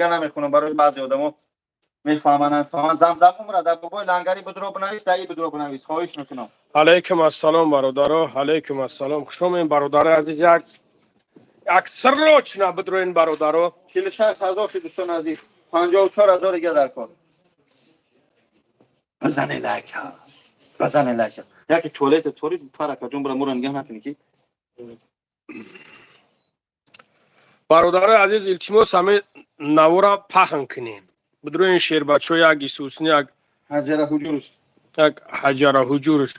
Дига намехонам, барои баъзе одамо мефаҳманд, намефаҳманд. Замзам умра дар бобои лангари будро бинавис, дар и будро бинавис, хоҳиш мекунам. Алайкум ассалом, бародаро, алайкум ассалом, хушомед, бародари азиз. Як як срочно бидроин, бародаро. 46 000 шуд, дӯстон азиз, 54 000 дига дар кор. Бизане лайка, бизане лайка. Яки туалета тори парака ҷон бура, мура нигаҳ накунӣ ки. Бародарои азиз, илтимос, ҳами навора паҳн кунем. Бидроин, шербачо, як исусни, як ҳаҷара ҳуҷурш. Як ҳаҷара ҳуҷурш.